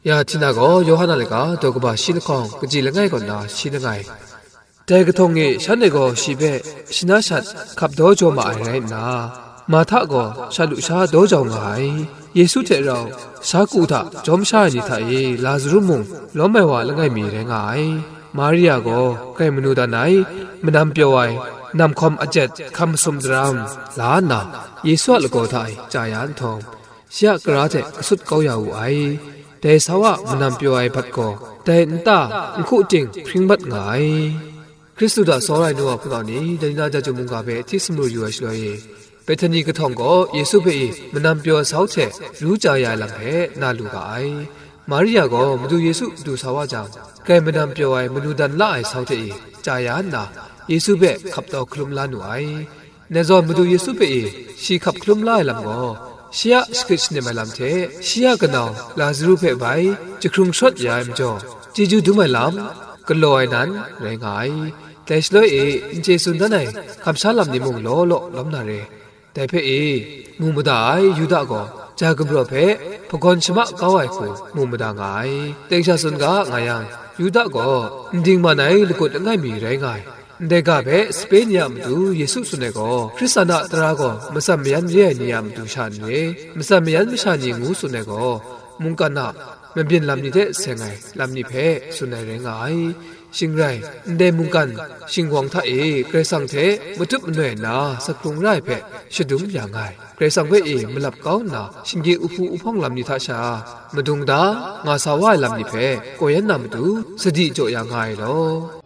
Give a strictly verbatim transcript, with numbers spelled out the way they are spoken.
Ya Htina gaw Yawhan a laga daw kaba shi lahkawng kaji langai kaw nna shi langai. Dai kahtawng e shanhte gaw shi hpe shana shat hkap daw jaw ma ai rai nna, Marhta gaw sha lu sha daw jau nga ai. Yesu hte rau sha ku hta jawm sha ai ni hta e Lazaru mung lawm ai wa langai mi rai nga ai. Maria gaw grai manu dan ai, manam pyaw ai, namhkawm ajet hkam masum daram la nna, Yesu a lagaw hta e chya ya nhtawm, shi a kara hte kasut kau ya wu ai. Dai sau a manam pyaw ai bat gaw dai nta nhku ting hpring mat nga ai. Hkristu hta sawra ai nu wa hpunau ni, dai ni na Jaju mungga hpe hti sumru yu ai shaloi e, Bethani kahtawng gaw Yesu hpe i manam pyaw sau hte ru chya ya ai lam hpe na lu ga ai. Maria gaw Madu Yesu du sa wa jang, grai manam pyaw ai manu dan la ai sau hte i chya ya nna, Yesu hpe hkap daw hkalum la nu ai. Dai zawn Madu Yesu hpe i shi hkap hkalum la ai lam gaw, shi a shakrit shanem ai lam hte shi a kanau Lazaru hpe bai jahkrung sharawt ya ai majaw, chyeju dum ai lam galaw ai nan rai nga ai. Dai shaloi e n chye tsun dan ai kamsham lam ni mung law law lawm na re. Dai hpe e, mu mada ai Yuda gaw ja gumrawt hpe hpagawn shama kau ai hku mu mada nga ai. Teng sha tsun ga nga yang, Yuda gaw n dingman ai lagut langai mi rai nga ai. Ndai ga hpe sape ni a matu Yesu tsun ai gaw, Hkristan a tara gaw matsan mayan re ai ni a matu sha n re, matsan mayan masha ni ngu tsun ai gaw, mungkan a mabyin lam ni hte seng ai lam ni hpe tsun ai rai nga ai. Shing rai, ndai mungkan shinggawng hta e Karai Kasang hte matup manoi ai na sak hkrung ra ai hpe shadum ya nga ai. Karai Kasang hpe e malap kau nna, shinggyim uhpu uhpawng lam ni hta sha, madung da, nga sa wa ai lam ni hpe, kaw yan na matu, sadi jaw ya nga ai law.